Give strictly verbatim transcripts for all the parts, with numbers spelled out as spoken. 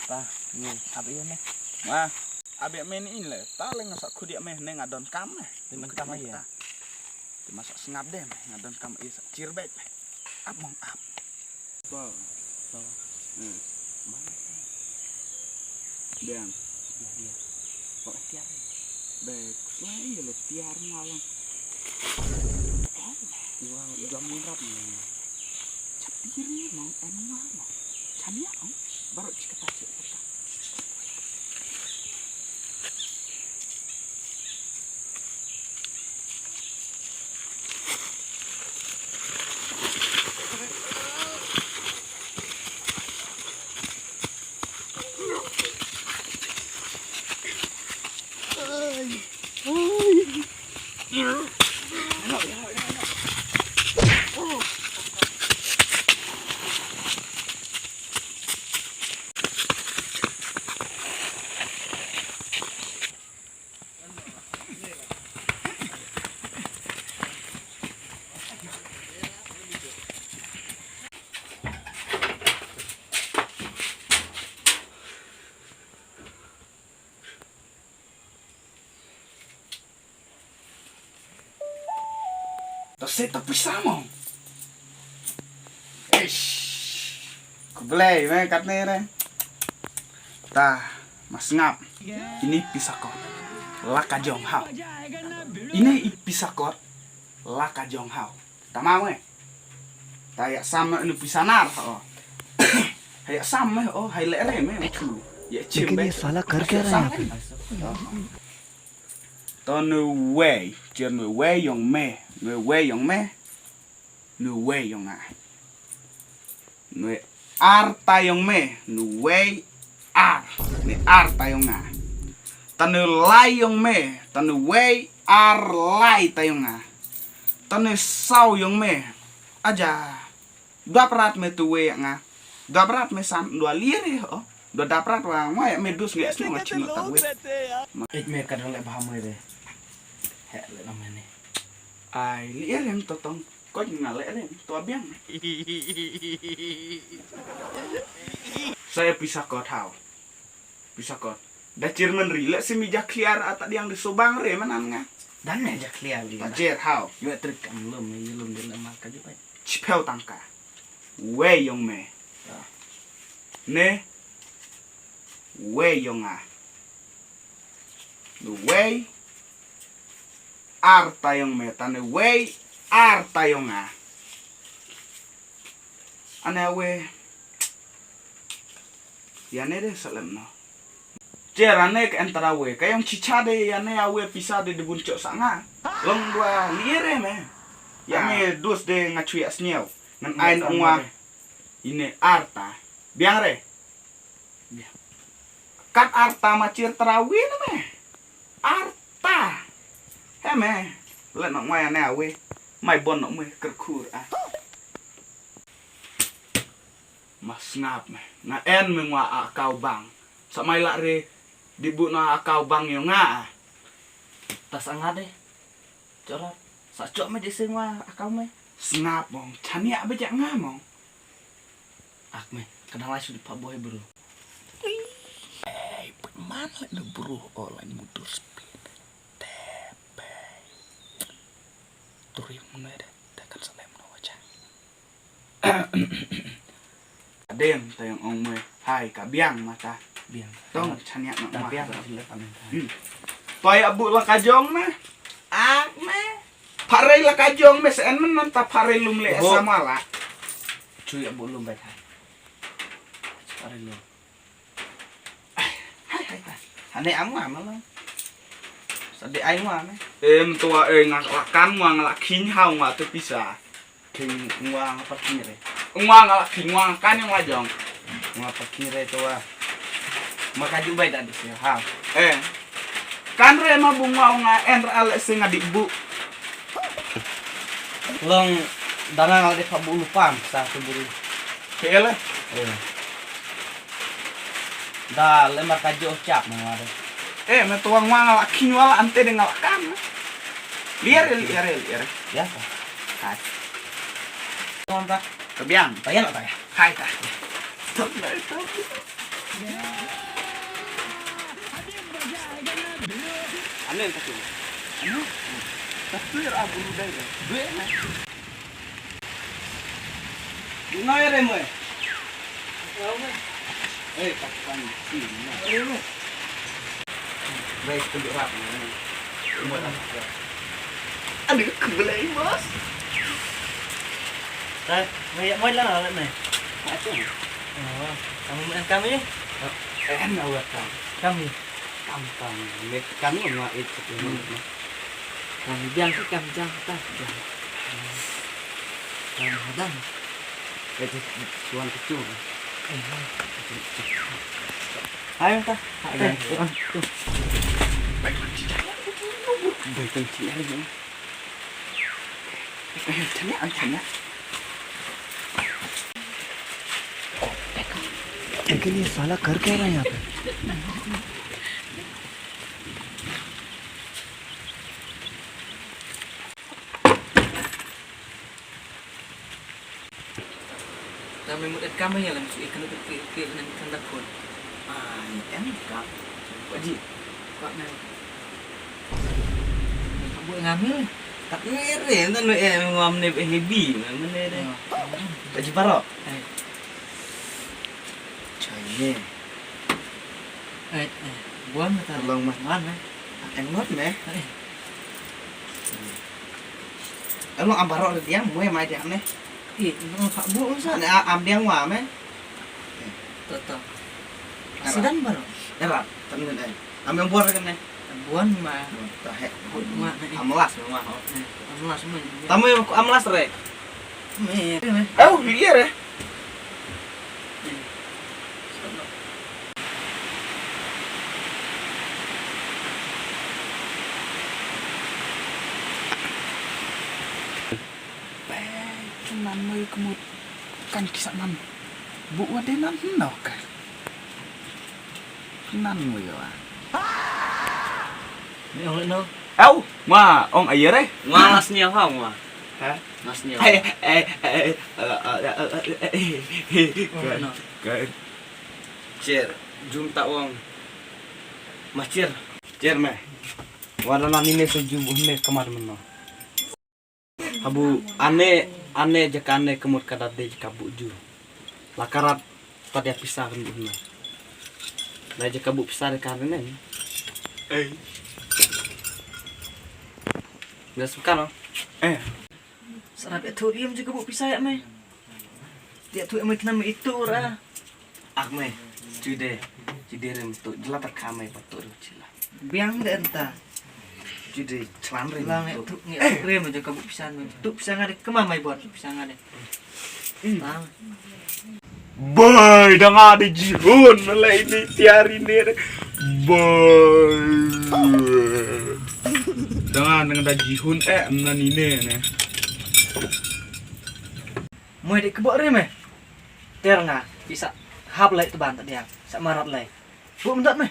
Ta, ni, ap ïa me. Ma, ap ïa me ni in le. Ta le nga sa khut ïa me ne nga don kam me. Te man kam ïa. Te ma sa sngap de me, nga don kam ïa sa chir bek me. Ap mong ap. Ba. Ba. Hmm. Biang. Ba tiar. Be, kuslai ïa le tiar malang. Wah, jam ngrap ni. Chapiri mong en mong. Chamia ong. Baru chikata chikata. Ta se ta pisa mo. Eish. Khublei me katne re. Ta ma sngap. Ine i pisa kot la ka jong haw. Ine i pisa kot la ka jong haw. Ta ma me. Ta ïa sam me ine pisa nar ho. Ïa sam me ho, hai le re me. Chu. Ïa chim be. Sala kar kya raha hai? To nu wei, jer nu wei yong me, nu wei yong me, nu wei yong nga. Nu ar ta yong me, nu wei ar, nu ar ta yong nga. Ta nu lai yong me, ta nu wei ar lai ta yong nga. Ta nu sau yong me, aja. Dua prat me tu we nga. Dua prat me san dua lir eh, oh. Dua dua prat wa ngwa me dus nge snu wa chim ta we. Ik me ka dang le ba me de. He le na me ne. Ai lir em to tong. Ko nga le em to biang. Sa pisa kot haw. Pisa kot. Da chairman ri le simi ja clear ata diang de subang re manan nga. Dan ne ja clear ri. Pa jer haw. Yo trik am lum, yo lum de le ma ka ju ai. Chiphew tangka. Wei yong me. Ne. Wei yong nga. Nu wei. Ar ta yong me. Ta ne wei. Ar ta yong nga. Ane wei. Ïa ne de salem no. Jer ane ka entara we ka yong chicha de ïa ne awe pisa de de bun chok sa nga. Long dua liere me. Ïa me dus de nga chuya sniaw. Ngan ai nongwa. Ine arta. Biang re. Kat arta ma chir tara we na me. Arta. He me. Let nongwa ïa ne awe. Mai bon nong me kerkur a. Ma sngap me. Nga en me ngwa a kau bang. Sa mai la re di bu na a kau bang yo nga. Ta sa nga de. Chora. Sa chok me di sing ngwa a kau me. Sngap mong. Chania be jak nga mong. Ak me. Kadang lai sudi pa boy bro. Ei, put man lai no bro. Oh lai mudur speed. Tepe. Turi mune de. Dekat salem no wacha. Adem tayong ong me hai ka biang mata. Biang. Tong chania nak ta mah. Biang sila tamen. Hmm. Toy abu la kajong me. Ak me. Pare la kajong me sen men nan ta pare lum le sama la. Chui abu lum bai hai. Pare lum. Hai hai hai. Ane am ngam ma. Sa de ai ngam eh. Em tua eh ngak lakan ngwa ngala king hau ngwa tu pisa. King ngwa ngapa king re. Ngwa ngala king ngwa kan ngwa jong. Ngwa pa king re tua. Maka ju bai da di ha. Eh. Kan re ma bu ngwa nga en ra le sing adi bu. Long danga ngal de pa bu lupam sa tu buru. Kele. Eh. Da le mar ka jo chap ma ngwa de. Eh, me tuang ngwa ngala king wala ante de ngala kan. Liar liar liar. Ya. Hai. Tuang ta. Kebiang. Tayan ta ya. Hai ta. Stop, stop. Ane ka tu. Ane? Ka tu ya abu dai. Due na. Ngai re mo. Eh, kapan sih? Baik, tunjuk rap. Aduh, kebelai, bos. Dah, mai mai lah alat ni. Macam. Oh, kamu main kami? Eh, nak buat kami. Kami. Kam kam. Kami nak itu. Kami biang ke kam jang tak jang. Kami hadang. Itu suan kecil. Ayo ta. Ayo. Baik, baik, baik. Ayo, tanya, ayo, tanya. लेकिन ये साला कर क्या रहा है यहाँ पे? Tang me mut et kam ïa lam su ikan tu ke ke nang kan da khun. Ah, ni em kam. Baji. Pak nang. Kabu ngamil. Tak mere ntan me em ngam ne hebi. Mene de. Baji barok. Eh. Chai ne. Eh, eh. Buang ta. Long mah. Wan eh. Eng lot ne. Eh. Elo am barok de diang, mue mai diang ne. Ih, nang phak bu masa. Ne am diang wa me. Toto. Sidan barok. Era, tan ne. Am yang bor kan ne. Buan ma. Ta he. Buan ma. Am las ma. Am las ma. Tamu am las re. Me. Oh, iya re. Bai, tu nan mui kemut kan kisah nan. Bu wa de nan no ka. Nan mui wa. Ni ong le no. Au, ma ong ayer eh. Ma sniaw ha ma. Ha? Ma sniaw. Eh eh eh. Kan. Kan. Cher, jum ta ong. Ma cher. Cher me. Wala na ni ne se ju bu ne kamar meno. Habu ane ane jaka ane kemut kada de jaka bu ju. La karat pada pisa kan bu ne. La jaka bu pisa de kan ne. Eh. Dah suka no. Eh. Sarap ïathuh ïa me jaka bu pisa ïa me. Ïathuh ïa me khnang me ïathuh ra. Ak me. Jude. Jude rem tu jela terka me patu ru jela. Biang de enta. Jude chlan rem. Lang ïathuh ngi rem jaka bu pisa me. Tu pisa nga de kema mai buat pisa nga de. Tang. Bai, da nga da jihun malai ni tiari ne. Bai. Da nga nang da jihun eh mna ni ne ne. Moi de kebok re me. Ter nga isa hap lai tu ban ta dia. Sa marat lai. Bu mendot me.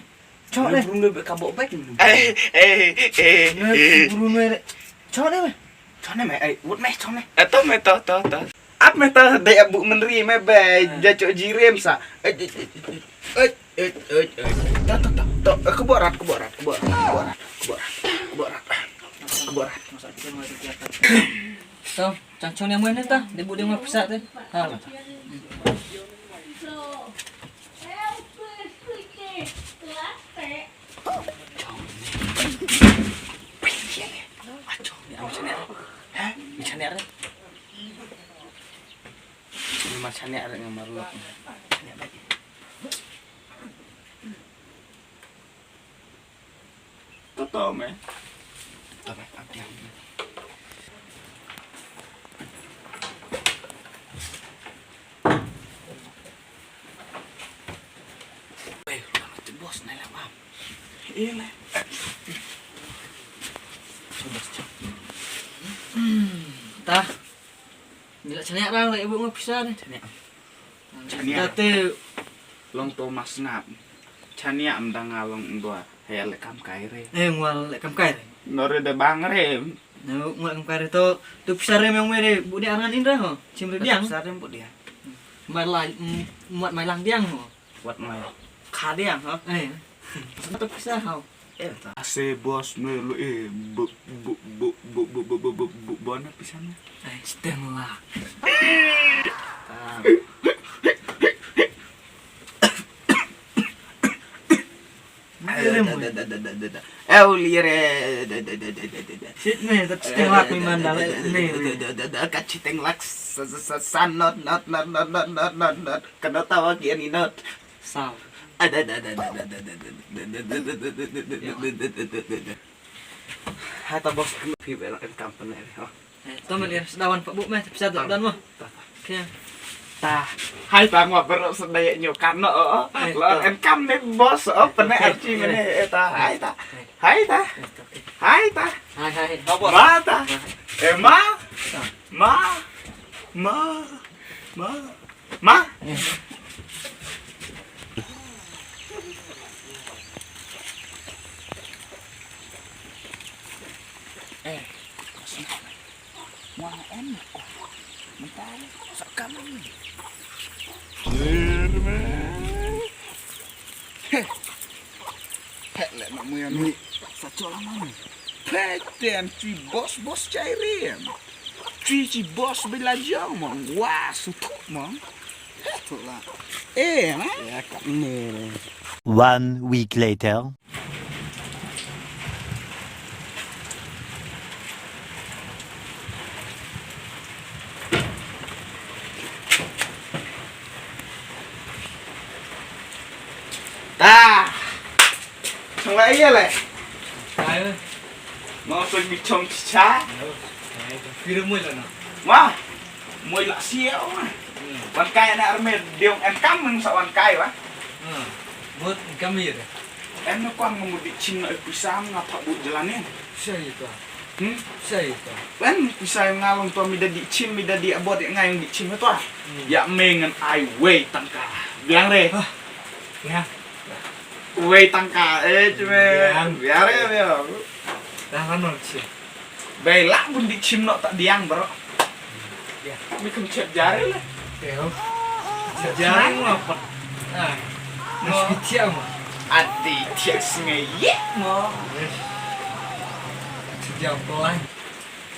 Chok ne. Brum le ka bok bek. Eh eh eh. Brum me. Chok ne me. Chok ne me. Eh, wut me chok ne. Eh, to me to to to. Ap me to de abu menri me be ja chok jirim sa. Eh eh eh. To to to to. Ke borat ke borat ke borat ke borat ke borat ke borat ke borat. To, chang chong ne mo ne ta. De bu de mo pisa te. Ha. Toto me. Toto me. Bos, nai la bam. Iya le. Bos, cok. Ta. Ni la chaniak rang la ibu ngap pisa ni. Chaniak. Chaniak. Kata long to mas ngap. Chaniak am dang long dua. Hai le kam kai re. Eh, ngwal le kam kai re. Nore de bang re. No, ngwal kam kai re to. Tu pisa re meng mere bu dia aran indra ho. Chim re diang. Pisa re bu dia. Mai lai, mm, muat mai lang diang ho. Wat mai. Kha diang, ha? Eh. Satu pisa hau. Eh, ta. Ase bos me lo, eh, bu, bu, bu, bu, bu, bu, bu, bu, bu, bu, bona pisa me. Eh, setengah. Ta. Eh, u lire. Shit, me, tat chiteng lak mi man da, ne. Ka chiteng lak sa, sa, sa, sa, not, not, not. Ka not tawa ki ani not. Saw. Hai ta bos, phi bela kan company, ha. Eh, to me, sdawan pa bu me, pisa don mo. Okay. Ta. Hai ta, ngwa bro, sedaya nyu kan no. Eh, lo to. Enkam ne bos, oh, pene archi mene, eh, ta. Hai ta. Hai ta. Eh, to, okay. Hai ta. Hai, hai. Ma ta. Eh, ma. Ma. Ma. Ma. Ma. Eh. Eh, ma em ko. Mentai sa kam ni. He. He, le na mu ya mi. Sa chola ma mi. Pe ten chi bos bos chai riam. Chi chi bos bila jong mong. Wa su thuk mong. He, tu la. Eh, na? Ya, kam ni. One week later. Ta. Chong la iya le. Ai. Mo so mi chong cha. Ai, phi ru mo la na. Wa. Moi la sia, oh. Hmm. Wan kai na arme diong enkam nang sa wan kai, wa. Hmm. Bot enkam ye de. Em na kwang mo di chim na pisa nga pa bu jalanin. Sa ye to. Hmm? Sa ye to. Wan pisa nga long to mi da di chim, mi da di abot ya nga yang di chim to. Hmm. Ya me ngan ai wei tangka. Biang re. Hah. Ya. Wei tangka, eh, chime. Biang. Biang re, biang. Dah kan no chi. Bai lah bun di chim nok tak diang, bro. Ya. Mi kum chet jari lah. Yo. Chet jari mo apa? Ah. Mas kecil mo. Ati tiak sengai ye mo. Yes. Chet jari pelan.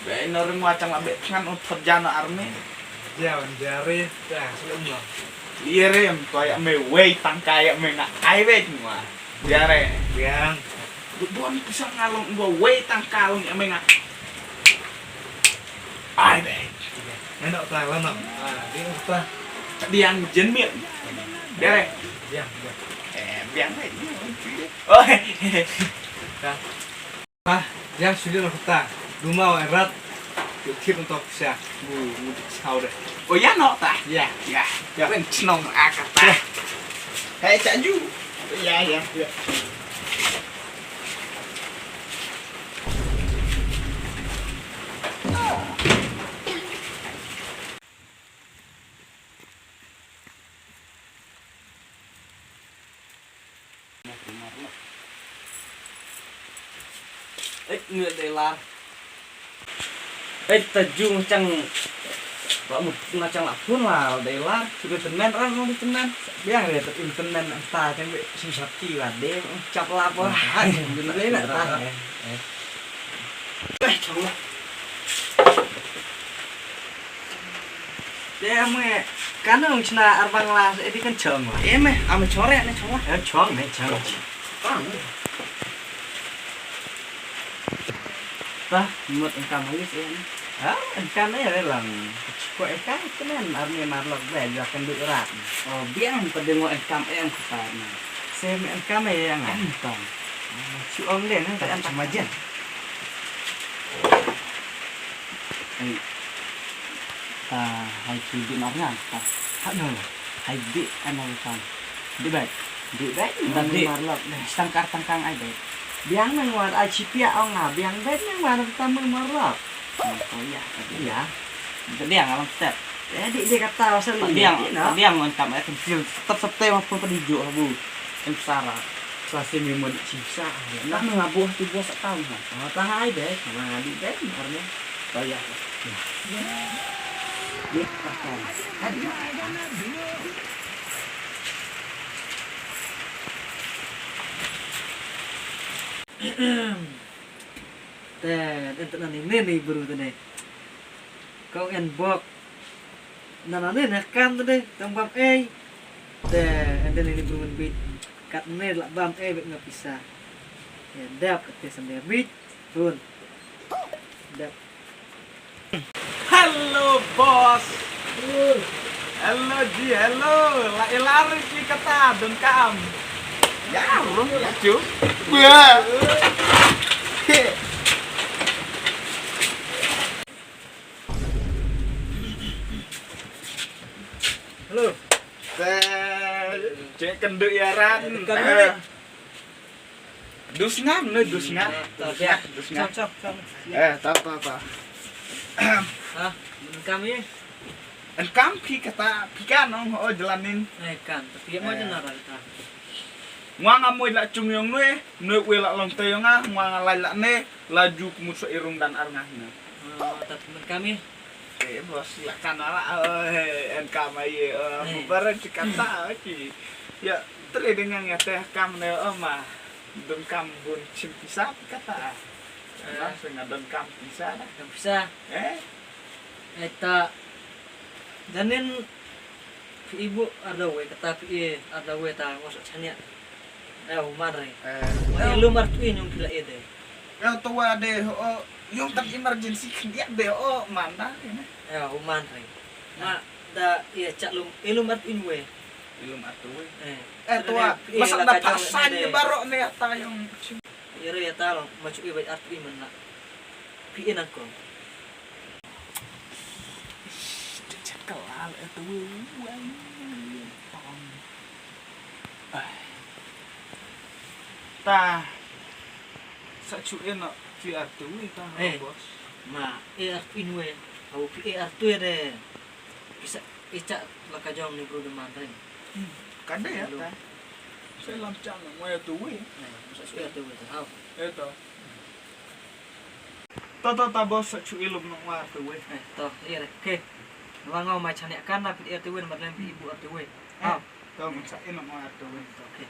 Bai no ring wachang lah bai pengan uthot jana army. Jauh jari. Ya, sudah mo. Iya rem, to ya me wei tangka ya me nak ai wei mo. Biang re. Biang. Duk don pisa nga long ba wei tangka long ya me nga. Ai be. Ngan dok ta la no. Ah, di ta. Diang jen miet. Biang re. Biang, biang. Eh, biang re. Oh. Ta. Ah, ïa, shu leit noh kata. Duma wa rat. Ïa, tip ntok sha. Bu, bu dik sha de. Oh, ïa, noh ta? Ïa. Ïa. Ïa. Wen chnong a kata. Ïa. Hei, cha ju. Ïa, ïa, ïa. Eit, ngi dei lar. Eit, ta jung chang. Ba mut na chang la phun la dei lar. Chu dei tynmen rang dei tynmen. Biang dei ta im tynmen ta chang be sim sati la dei chap la ba. Hai, dei na ta. Eh, chong la. Te ame, kan ong chna arbang la, eh, di kan chong la. Eh, me, ame chore ne chong la. Eh, chong ne chong. Bang. Ta, mut engkam lagi sih. Ha, engkam eh lang. Ko eh kan kenen army marlok be jua kan du rat. Oh, biang pada ngo engkam eh engkam. Sem engkam eh yang engkam. Chu ong den, ta an ta majen. Ai. Ta hai ki di mar ngan ta. Ha no. Hai di ano tan. Di bai. Di bai. Di mar lok. Tangkar tangkang ai bai. Biang nang war ai chi pia ong nga. Biang bai nang war ta mar lok. Oh ya. Ya. Di yang alam step. Eh, di, di kata pasal ni. Biang, biang wan tam eh kencil. Tep sete ma pun padi juk abu. Em sara. Sa si mi mo di chisa. Nah, me ngabu tu bos tak tahu nah. Oh, tahai deh. Nah, di deh, arne. Bayar. Di pakai. Adi. Te, en te nani ne ni bru te ne. Kong en bok. Nana ne ne kam te ne, tang bam ei. Te, en te ne ni bru men bit. Kat ne la bam ei bet nga pisa. Ya, dap kat te sande bit. Run. Dap. Hello, boss. Hello, ji, hello. La ilar ki kata, don kam. Ya, rung ya, cu. Hello. Te, cek kendu ya ran. Kan ni. Dus ngam ne, dus ngam. Dus ngam, dus ngam. Cham, cham, cham. Eh, ta, ta, ta. Ha, kam ye? En kam phi kata, phi kan ong ho jalanin. Eh, kan, tapi ya mo jana ra ta. Ngwa nga mo la chung yong nwe, nwe we la long te yong nga, ngwa nga lai la ne, la ju kumut so irung dan ar nga hina. Oh, tapi men kam ye? Eh, bos, la kan ala, eh, en kam ai, eh, mubarak kata, ki. Ya, tere dengan ya teh kam ne, oh, ma. Don kam bun chim pisa kata. Eh. Nang se nga don kam pisa dah. Kam pisa. Eh? Eh, ta. Janin phi ibu ardawe kata phi i ardawe ta ngos chania. Eh, uman re. Eh. Wa ilum artu inyong kila ede. Ya, to wa de, oh, yung tak emergency khyndiat de, oh, mana ini? Eh, uman re. Ma da ia chak lum, ilum artu inywe. Ilum artu we. Eh. Eh, to wa, masa da pasan de barok ne ata yung. Ira ya talo, machu ibai artu iman na. Pi inang ko. Ish, dia cakap hal itu. Ta. Sa chu eno pi artu wi ta, eh, bos. Ma, e artu inwe. Au pi e artu de. Isa icha la ka jong ni bro de man ring. Hmm. Kada ya ta. Sa lam chang mo ya tu wi. Eh, sa chu artu wi ta. Au. Eto. To, to, ta bos, sa chu ilum nong wa tu we. Eh, to, ire. Okay. Wa ngau mai chane kan na pit tu we, na madlam pi ibu tu we. Eh, ah, to, mun sa ilum nong wa tu we. Okay.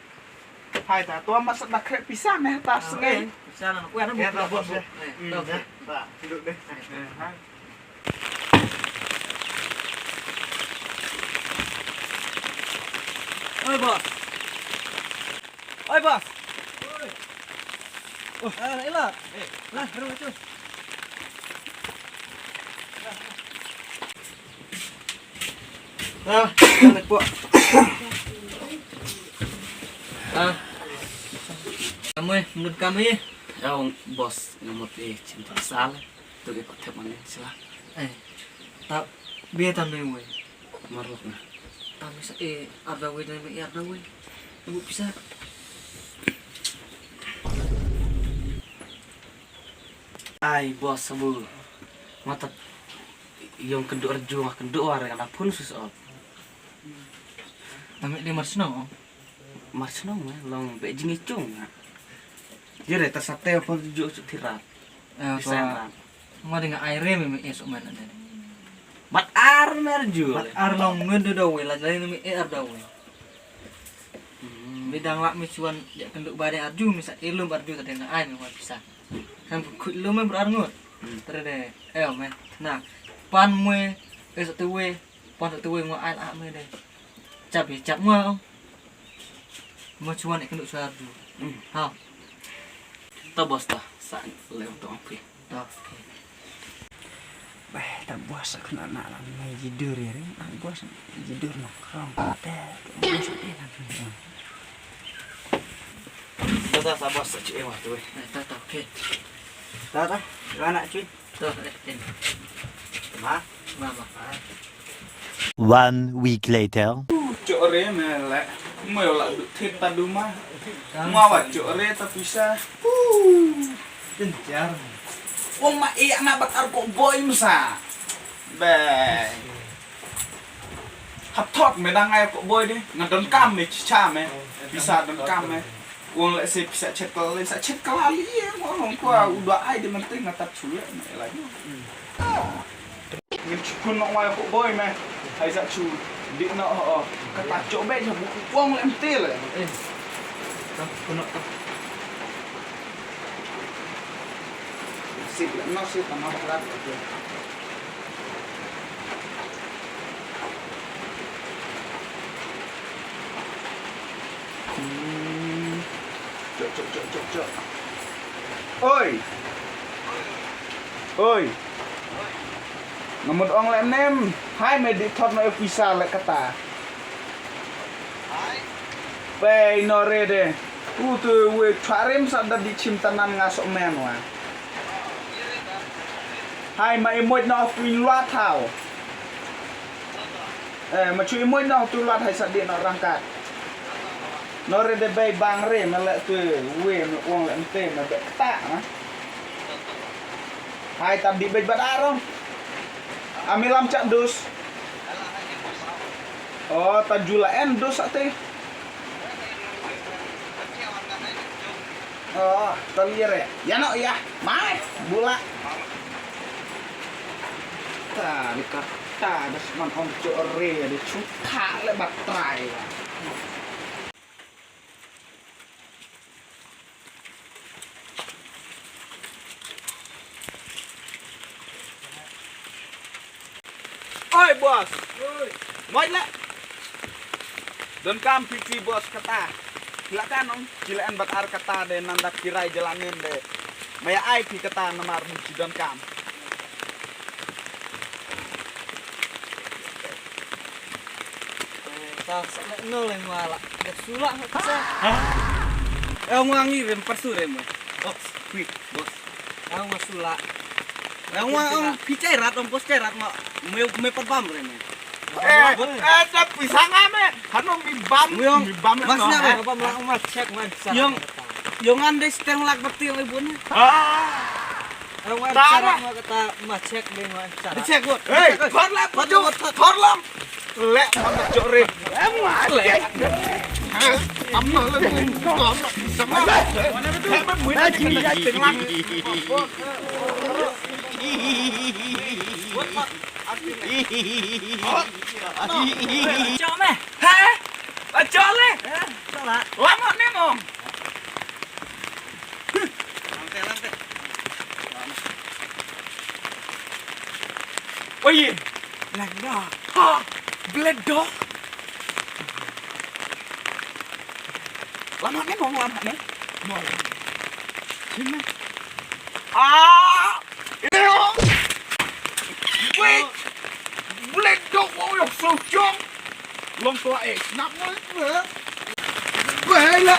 Hai ta, to, masa da kre pisa meh ta sngei. Pisa na, wa na. Eh, ta bos, eh. Eh, hmm, to, okay. Ta, duduk deh. Eh, hai. Oi, bos. Oi, bos. Oi. Oh, ah, ila. Eh. Lah, ru tu. Ah, tarik po. Ah. Kamu eh, menurut kamu eh? Ya, bos, ngamut eh, cinta sal. Tu ke pakai mana sila. Eh. Ta bia ta me we. Marok na. Ta me sa e arda we, ta me e arda we. Ibu pisa. Ai, bos, sabu. Mata yung kendu arju, kendu are na pun sus op. Ta me di mar sno. Mar shnong ma long be jingïatung ma. Jire ta sate pon ju ju thirat. Eh, isa rat. Nga ding ai re me me esok man ne. Bat ar mer ju. Bat ar long ngun do do we la jai me e ar do we. Hmm. Me dang lak me chuan ya kenduk ba de arju me sa ilum arju ta ding ai me wan pisa. Kan kut lum me ber ar ngut. Hmm. Tere de eh me. Na pan me esok tu we. Pon tu we ngwa ai la me de. Chap ye chap ngwa ong. Mo chuan ek nuk chuar du. Hmm. Ha. Ta bos ta sa le to pi. Ta. Bah, ta bos sa khna na la me jidur ye ring. Ah, bos jidur nok rong. Ta bos sa pi na. Ta ta sa bos sa chi e wa tu we. Ta ta, okay. Ta ta. Wa na chi. One week later. Chore me le. Mo la du thit ta du ma. Ma wa chore ta pisa. Tin char. Wong ma e ana bat ar ko boy msa. Be. Hap thot me dang ai ko boy de. Nga don kam me chicha me. Pisa don kam me. Wong le se pisa chet kala le sa chet kala li e mo long kwa u da ai de man te nga tap chule me la. Ngi chukun nok wai ko boy me. Hai sa chu dik nok ho. Ka ta chok be cha bu wong lem te le. Eh. Ta kun nok ta. Sip, no sip, no sip. Hmm. Cok, cok, cok, cok, cok. Oi. Oi. Nga mut ong leh nem. Hai me di thot no e pisa leh kata. Pei no re de. U tu we charim sa da di chim tanan nga sok men wa. Hai ma imoj no pin lua thau. Eh, ma chu imoj no tu lua thai sa di no rangkat. No re de bei bang re ma le tu we ma uang le ente ma be kta ma. Hai tam di bej bad arong. Ami lam chak dus. Oh, ta jula en dus ate. Oh, ta liere. Ya no ya. Mai, bula. Ta ni ka ta das man ong chore de chuka le batrai. Oi boss. Oi. Moi la. Don kam phi phi boss kata. La ka nong chilen bat ar kata de nanda kirai jalanin de. Maya ai phi kata namar mu chi don kam. Ta sa no le ngwa la. Ka sula ha ka sa. Eh, ngwa ngi rem parsu rem. Boss, quick, boss. Eh, ngwa sula. Eh, ngwa ong pichai rat, ong boss chai rat ma. Me me pat bam rem. Eh, eh, ta pisang ame. Hanu mi bam, mi bam mas na. Bam la ma check man. Yong, yong ande steng lak bati ong ibun. Ah. Tara. Kata ma check ding wa. Check wa. Hey, thor lam, thor lam. Le, thor lam. Em, le. Am na le. Sama. Chome. He? Achole. Lama ni mong. Oi, lengda. Ha, bledo. Lama ni mong lama ni. Mong. Sini. Ah. Wait. Bledo wo yo so jong. Long tua eh, snap mo eh. Bela.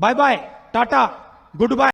Bye bye, tata, goodbye.